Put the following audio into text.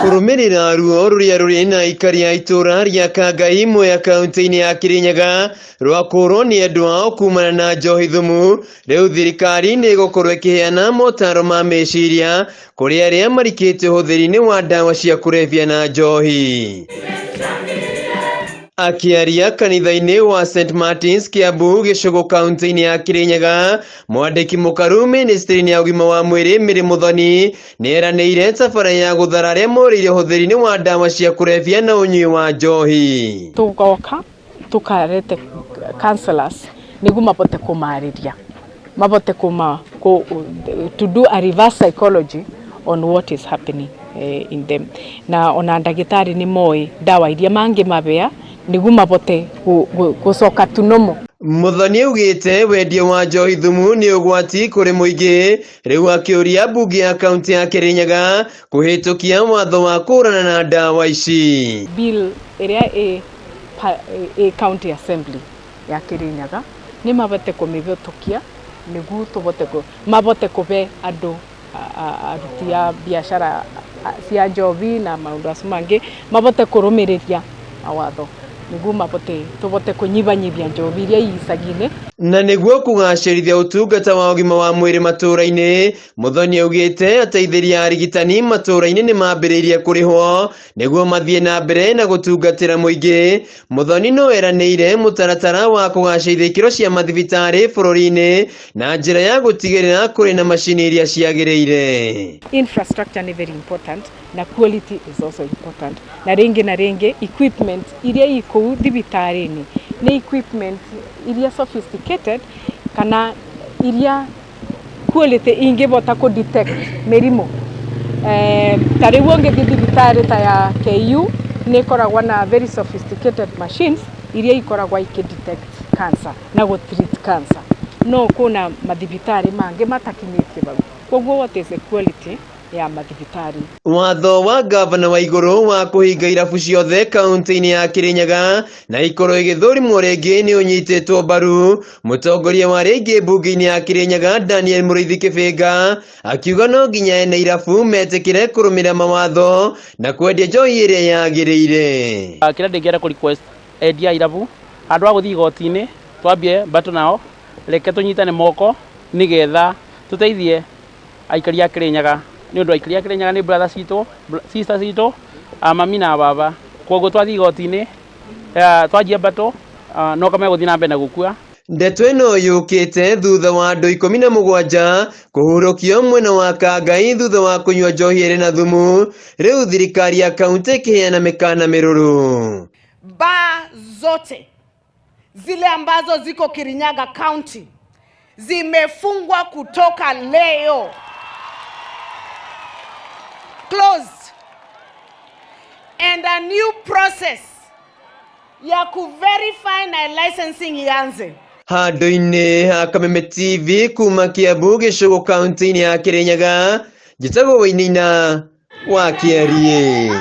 Kũrũmĩrĩra ruo rũrĩa rũrĩ na aikari a itũũra rĩa Kangai Mwea kaunti-inĩ ya Kirinyaga rwa kũũrwo nĩ endwa ao kumana na njohi thumu, rĩu thirikari nĩ ĩgũkorwo ĩkĩheana motaro ma meciria kũrĩ arĩa marikĩte ũhũthĩri-inĩ wa ndawa cia kũrebia na njohi. Akĩaria kanitha-inĩ wa St Martins Kiambu gĩcũgũ kaunti-inĩ ya Kirinyaga, mwandĩki mũkaru ministry-inĩ ya ũgima wa mwĩrĩ Mary Muthoni nĩeranĩire tabara ya gũthara arĩa morĩire ũhũthĩri-inĩ wa ndawa cia kũrebia na ũnyui wa njohi. Tũgoka tũkarete counselors nĩguo mabote kũmarĩria mabote kũma kũ, to do a reverse psychology on what is happening in them na ona ndagĩtarĩ nĩ moĩ ndawa iria mangĩmabea nĩguo mabote gũcoka to normal. Muthoni augĩte wendia wa njohi thumu nĩ ũgwati kũrĩ mũingĩ, rĩu akĩũria mbunge ya kaunti ya Kirinyaga kũhĩtũkia watho wa kũhũrana na ndawa ici. Bill ĩrĩa ĩ county assembly ya Kirinyaga nĩ mabote kũmĩhĩtũkia nĩguo tũbote mabote kũbe andũ aruti a biacara cia njohi na maũndũ acio mangĩ mabote kũrũmĩrĩria mawatho nĩguo mabote tũbote kũnyibanyibia njohi iria i icagi-inĩ. Na nĩguo kũgacĩrithia ũtungata wa ũgima wa mwĩrĩ matũũra-inĩ, Muthoni augĩte ateithĩrĩria a arigitani matũũra-inĩ nĩ mambĩrĩirie kũrĩhwo nĩguo mathiĩ na mbere na gũtungatĩra mũingĩ. Muthoni no eranĩire mũtaratara wa kũgacĩrithia ikĩro cia mathibitarĩ bũrũri-inĩ na njĩra ya gũtigĩrĩra kũrĩ na macini iria ciagĩrĩire. Infrastructure nĩ very important na quality is also important na rĩngĩ na rĩngĩ equipment iria i kũu thibitarĩ-inĩ nĩ equipment iria sophisticated kana iria quality ingĩbota kũ detect mĩrimũ. Ta rĩu ũngĩthiĩ thibitarĩ ta ya KU nĩ ĩkoragwo na very sophisticated machines iria ikoragwo ikĩ detect cancer na gũ treat cancer. No kwĩna mathibitarĩ mangĩ matakinyĩtie bau. Koguo what is the quality ya mathibitarĩ? Watho wa ngavana wa igũrũ wa kũhinga irabu ciothe kaunti-inĩ ya Kirinyaga na ikorwo igĩthũrimwo rĩngĩ nĩ ũnyitĩtwo mbaru. Mũtongoria wa rĩngĩ mbunge-inĩ ya Kirinyaga Daniel Mũrĩithi Kĩbĩnga akiuga no nginya ene irabu metĩkĩre kũrũmĩrĩra mawatho na kwendia njohi ĩrĩa yagĩrĩire. Kĩrĩa ndĩngĩenda kũ request endia a irabu handũ ha gũthiĩ igoti-inĩ twambie battle nao, reke tũnyitane moko nĩgetha tũteithie aikari a Kirinyaga nĩ ũndũ aikari a Kirinyaga nĩ brother citũ, sister citũ, a mami na baba. Koguo twathiĩ igoti-inĩ twanjia battle no kamegũthiĩ na mbere na gũkua. Ndeto ĩno yũkĩte thutha wa andũ 17 kũhurũkio mwena wa Kangai thutha wa kũnyua njohi ĩrĩ na thumu, rĩu thirikari ya kaunti ĩkĩheana mĩkana mĩrũrũ. Baa zote zile ambazo ziko Kirinyaga County zimefungwa kutoka leo. Closed. And a new process ya kuverify na licensing ianze. Handũ-inĩ ha Kameme TV kuma Kiambu gĩcũgũ kaunti-inĩ ya Kirinyaga, njĩtagwo Wainaina wa Kĩariĩ.